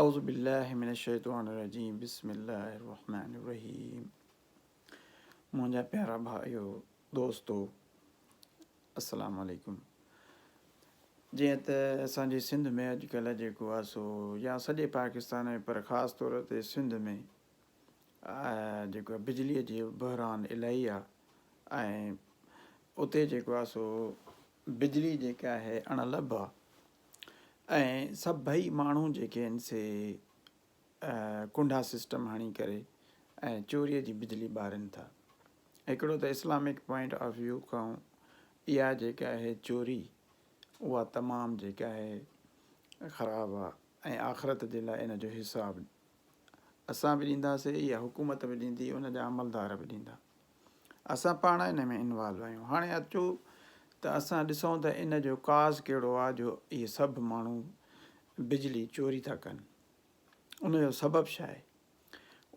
اعوذ بالله من الشيطان الرجيم بسم الله الرحمن الرحيم منهنجا پيارا ڀائيو دوستو السلام عليڪم جيئن ته اسان جي سنڌ ۾ اڄڪلهه جيڪو آهي سو يا سڄي پاڪستان ۾ پر خاص طور تي سنڌ ۾ جيڪو آهي بجليء جي بحران الاهي آهي ۽ اتي جيڪو آهي سو بجلي جيڪا آهي اڻ لڀ آهي ۽ سڀئي ماڻهو جيڪي آهن سي ڪنڊا سسٽم هڻي ڪري ۽ چوريء جي بجلي ٻارين ٿا. هڪڙو ته اسلامڪ پوائنٽ آف ويو کان اها جيڪا آهي چوري اها تمام جيڪا آهي خراب آهي ۽ آخرت جي لاء ان جو حساب اسان به ڏينداسي يا حڪومت به ڏيندي ان جا عملدار به ڏيندا. اسان پاڻ ان ۾ انوالو آهيون. هاڻي اچو ته اسان ڏسون ته ان جو ڪاز ڪهڙو آهي جو اهي سڀ ماڻهو بجلي چوري ٿا ڪن. ان جو سبب ڇا آهي؟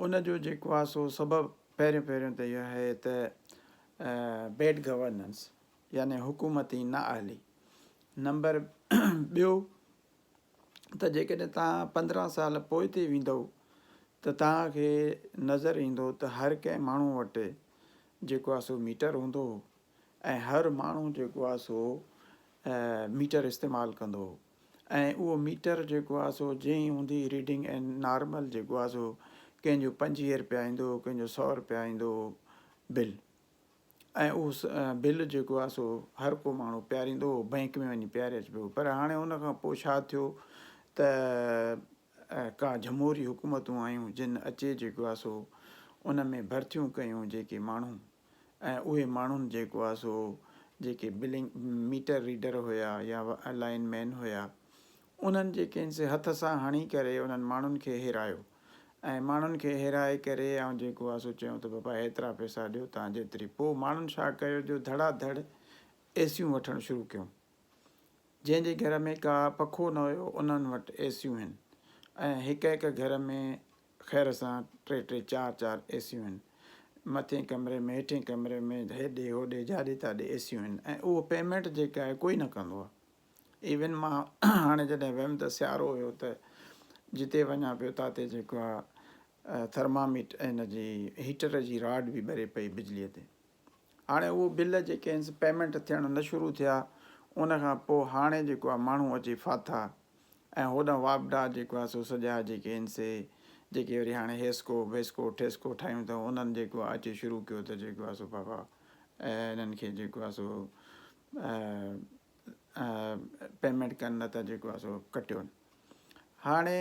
ان جو جيڪو آهي سو سبب پهريون پهريون ته اهو آهي ته بيڊ گورننس يعني حڪومتي نااهلي. نمبر ٻيو ته جيڪڏهن توهان 15 سال پوئتي ويندؤ ته توهان کي نظر ايندو ته هر ڪنهن ماڻهو وٽ جيڪو آهي سو ميٽر هوندو هو ۽ هر ماڻهو جيڪو آهي سو ميٽر استعمال ڪندو هو ۽ اهو ميٽر جيڪو آهي سو جنهن هوندي ريڊنگ ۽ نارمل جيڪو آهي سو ڪنهن جو 25 رپيا ايندو هو ڪنهن جو سو رپيا ايندو هو بل ۽ اهو بل جيڪو آهي سو هر ڪو ماڻهو پياريندو هو بئنڪ ۾ وڃي پياري اچبو هو پر هاڻي ان کان پوء ڇا ٿيو ته ڪا جمهوري حڪومتون آيون جن اچي جيڪو آهي سو ان ۾ ڀرتيون ڪيون جيڪي ماڻهو ۽ اهي ماڻهن جيڪو آهي سو جيڪي بلنگ ميٽر ريڊر هيا يا لائن مين هيا انهن جيڪي آهن سي هٿ سان هڻي ڪري انهن ماڻهن کي هيرايو ۽ ماڻهن کي هيرائي ڪري ۽ جيڪو آهي سو چيائون ته بابا هيترا پئسا ڏيو تان جيتري پوء ماڻهن ڇا ڪيو جو ڌڙا ڌڙ اي سيون وٺڻ شروع ڪيون جنهن جي گهر ۾ ڪا پکو نه هيو انهن وٽ اي سيون هن ۽ هڪ هڪ گهر ۾ خير سان ٽي ٽي چار چار اي سيون هن مٿين ڪمري ۾ هيٺين ڪمري ۾ هيڏي هوڏي جاڏي تاڏي اي سيون هن ۽ اهو پيمينٽ جيڪا آهي ڪوئي نه ڪندو آهي ايون مان هاڻي جڏهن ويم ته سيارو هيو ته جتي وڃان پيو تاتي جيڪو آ ٿرماميٽ ان جي هيٽر جي راڊ به ٻري پئي بجليء تي. هاڻي اهو بل جيڪي آهن سي پيمينٽ ٿيڻ نه شروع ٿيا ان کان پوء هاڻي جيڪو آ ماڻهو اچي ڦاٿا ۽ هوڏانهن واپڊا جيڪو آ سو سڄا جيڪي آهن سي جيڪي وري هاڻي هيسڪو ويسڪو ٺيسڪو ٺاهيون اٿئون انهن جيڪو آ اچي شروع ڪيو ته جيڪو آ سو بابا انهن کي جيڪو آ سو پيمينٽ ڪن نه ته جيڪو آهي سو ڪٽيو هاڻي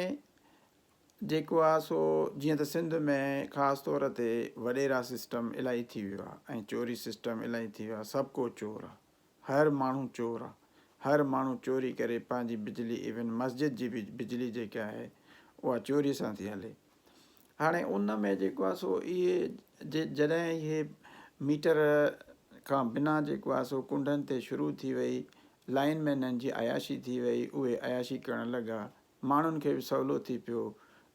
جيڪو آهي سو جيئن ته سنڌ ۾ خاص طور تي وڏيرا سسٽم الاهي ٿي ويو آهي ۽ چوري سسٽم الاهي ٿي ويو آهي سڀ ڪو چور آهي هر ماڻهو چور آهي هر ماڻهو چوري ڪري پنهنجي بجلي ايون مسجد جي به بجلي جيڪا آهي اها چوري سان ٿي هلي هاڻي ان ۾ جيڪو آهي سو اهي جڏهن اهي ميٽر کان بنا جيڪو آهي سو ڪنڊن تي شروع ٿي وئي لائن مينن جي عياشي ٿي وئي اهي عياشي ڪرڻ لڳا ماڻهن کي به سولو ٿي پيو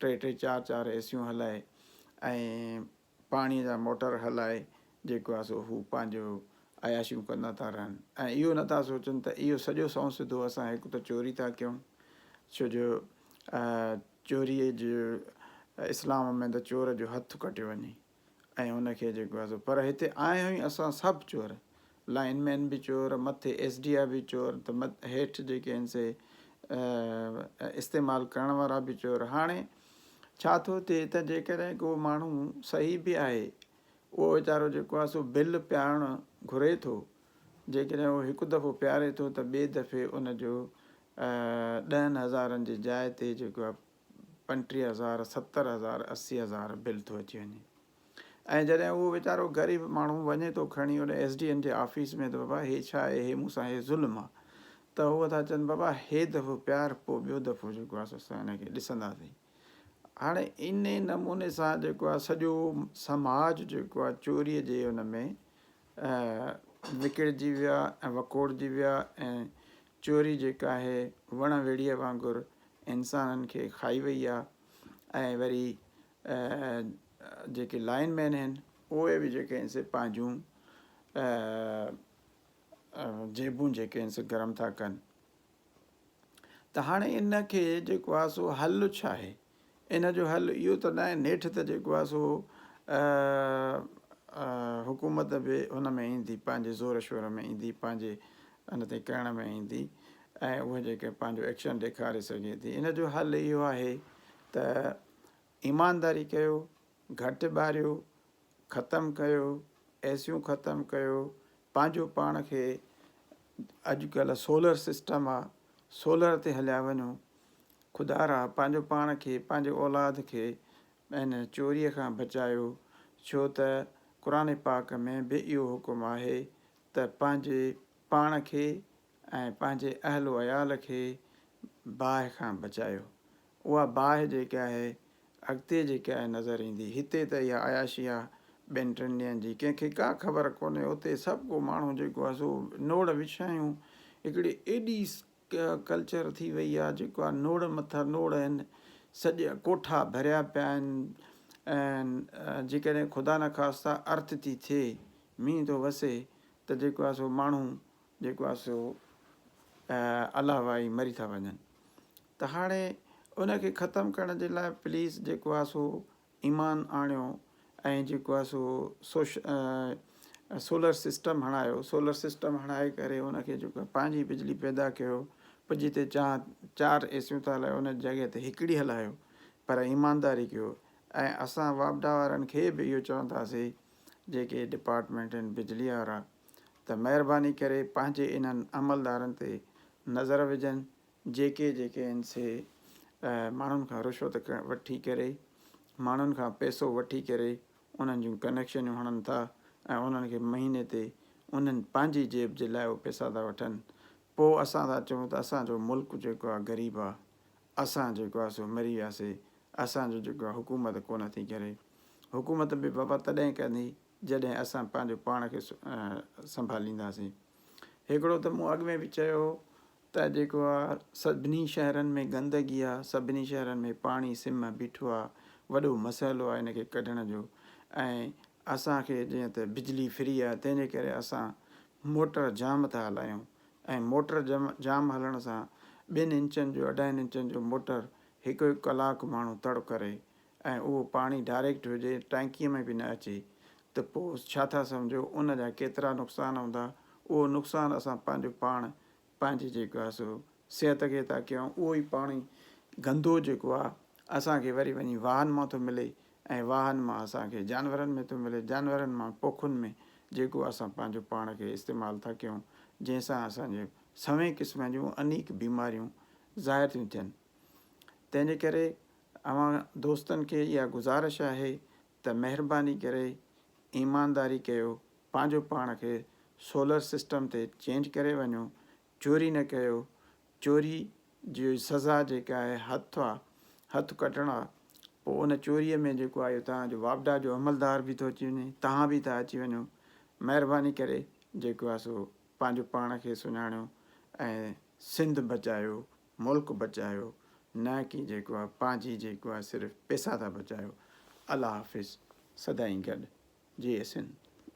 ٽي ٽي چار چار اي سيون هلائي ۽ پاڻي جا موٽر هلائي جيڪو آهي سو هو پنهنجو عياشيون ڪندا ٿا رهن ۽ اهو نٿا سوچن ته اهو سڄو سنئون سڌو اسان هڪ ته چوري ٿا ڪيون ڇو جو چوريء جو اسلام ۾ ته چور جو هٿ ڪٽيو وڃي ۽ ان کي جيڪو آهي سو پر هتي آهيون ئي اسان سڀ چور لائن مين به چور مٿي ايس ڊي I به چور ته هيٺ جيڪي آهن سي استعمال ڪرڻ وارا به چور هاڻي ڇا ٿو ٿئي ته جيڪڏهن ڪو ماڻهو صحيح به آهي اهو ويچارو جيڪو آهي سو بل پيارڻ گهري ٿو جيڪڏهن اهو هڪ دفعو پياري ٿو ته ٻئي دفعي ان جو ڏهن هزارن جي جاء تي جيڪو آهي 25 هزار 70 هزار 80 هزار بل ٿو اچي وڃي ۽ جڏهن اهو ويچارو غريب ماڻهو وڃي ٿو کڻي ان ايس ڊي ايم جي آفيس ۾ ته بابا هي ڇا آهي هي مون سان هي ظلم آهي ته هو ٿا چون بابا هي دفعو پيار پوء ٻيو دفعو جيڪو آهي سو اسان هن کي ڏسنداسين هاڻي ان نموني سان جيڪو آهي سڄو سماج جيڪو آهي چوري جي ان ۾ وڪڙجي ويا ۽ وڪوڙجي ويا ۽ چوري جيڪا آهي وڻ ويڙهيء وانگر انسانن کي کائي وئي آهي ۽ وري جيڪي لائن مين آهن اهي به جيڪي آهن سي پنهنجون جيبون جيڪي آهن سي گرم ٿا ڪن. ته هاڻي ان کي جيڪو آهي سو حل ڇا آهي؟ ان جو حل اهو ته ناهي نيٺ ته جيڪو آهي سو حڪومت به ان ۾ ايندي پنهنجي زور شور ۾ ايندي پنهنجي ان تي ڪرڻ ۾ ايندي ۽ اهي جيڪي پنهنجو ايڪشن ڏيکاري سگهي ٿي. ان جو حل اهو آهي ته ايمانداري ڪيو، گهٽ ٻاريو، ختم ڪيو، ايسيون ختم ڪيو، پنهنجو پاڻ کي اڄڪلهه سولر سسٽم آ سولر تي هليا وڃو، خدارا پنهنجو پاڻ کي پنهنجي اولاد کي ان چوريء کان بچايو، ڇو ته قرآن پاڪ ۾ به اهو حڪم آهي ته پنهنجي پاڻ کي ۽ پنهنجي اهل و عيال کي باهه کان بچايو. اها باهه جيڪا آهي اڳتي جيڪا آهي نظر ايندي. هتي ته اها عياشي آ ٻن ٽن ڏينهن جي ڪنهن کي ڪا خبر ڪونهي اتي سڀ ڪو ماڻهو جيڪو آ سو نوڙ وڇايون هڪڙي ايڏي ڪلچر ٿي وئي آ جيڪو آ نوڙ مٿان نوڙ آهن سڄا ڪوٺا ڀريا پيا آهن ۽ جيڪڏهن خدا نخواسته ارٿ ٿي ٿئي مينهن ٿو وسي ته جيڪو آ سو ماڻهو جيڪو آ سو الله وائي مري ٿا وڃن ته هاڻي ان کي ختم ڪرڻ جي لاء پليز جيڪو آ سو ايمان آڻيو ۽ جيڪو آ سو سوش سولر سسٽم هڻايو سولر سسٽم هڻائي ڪري ان کي جيڪو پنهنجي بجلي پيدا ڪيو پوء جتي چار ايسيون ٿا هلايو ان جڳهه تي هڪڙي هلايو پر ايمانداري ڪيو ۽ اسان واپڊا وارن کي به اهو چونداسي جيڪي ڊپارٽمينٽ آهن بجلي وارا ته مهرباني ڪري پنهنجي انهن عملدارن تي نظر وجهن جيڪي جيڪي آهن سي ماڻهن کان رشوت وٺي ڪري ماڻهن کان پئسو وٺي ڪري انهن جون ڪنيڪشنيون هڻن ٿا ۽ انهن کي مهيني تي انهن پنهنجي جيب جي لاء اهي پئسا ٿا وٺن پوء اسان ٿا چئون ته اسان جو ملڪ جيڪو آهي غريب آهي اسان جيڪو آهي سو مري وياسي اسان جو جيڪو آهي حڪومت ڪونه ٿي ڪري حڪومت به بابا تڏهن ڪندي جڏهن اسان پنهنجو پاڻ کي سنڀالينداسين. هڪڙو ته مون اڳ ۾ به چيو هو ته جيڪو آ سڀني شهرن ۾ گندگي آ، سڀني شهرن ۾ پاڻي سم بيٺو آ، وڏو مسئلو آ ان کي ڪڍڻ جو ۽ اسان کي جيئن ته بجلي فري آ تنهن جي ڪري اسان موٽر جام ٿا هلايون ۽ موٽر جام هلڻ سان ٻن انچن جو اڍائين انچن جو موٽر هڪ هڪ ڪلاڪ ماڻهو تڙ ڪري ۽ اهو پاڻي ڊائريڪٽ هجي ٽانڪيء ۾ به نه اچي ته پوء ڇا ٿا سمجهو ان جا ڪيترا نقصان هوندا اهو نقصان اسان پنهنجو پاڻ پنهنجي جيڪو آهي سو صحت کي ٿا ڪيون اهو ئي پاڻي گندو جيڪو آهي اسان کي وري وڃي واهن مان ٿو ملي ۽ واهن مان اسان کي جانورن ۾ ٿو ملي جانورن مان پوکن ۾ جيڪو اسان پنهنجو پاڻ کي استعمال ٿا ڪيون جنهن سان اسان جي سوين قسم جون انيڪ بيماريون ظاهر ٿيون ٿين تنهن جي ڪري اوهان دوستن کي اها گذارش آهي ته مهرباني ڪري ايمانداري ڪيو پنهنجو پاڻ کي سولر سسٽم تي چينج ڪري وڃو چوري نه ڪيو چوري جي سزا جيڪا آهي هٿ آ هٿ ڪٽڻ آ پوء ان چوري ۾ جيڪو آهي توهان جو واپڊا جو عملدار به ٿو اچي وڃي توهان به ٿا اچي وڃو مهرباني ڪري جيڪو آهي سو پنهنجو پاڻ کي سڃاڻيو ۽ سنڌ بچايو ملڪ بچايو نه ڪي جيڪو آ پنهنجي جيڪو آ صرف پيسا ٿا بچايو الله حافظ سدائين گڏ جيئي سنڌ.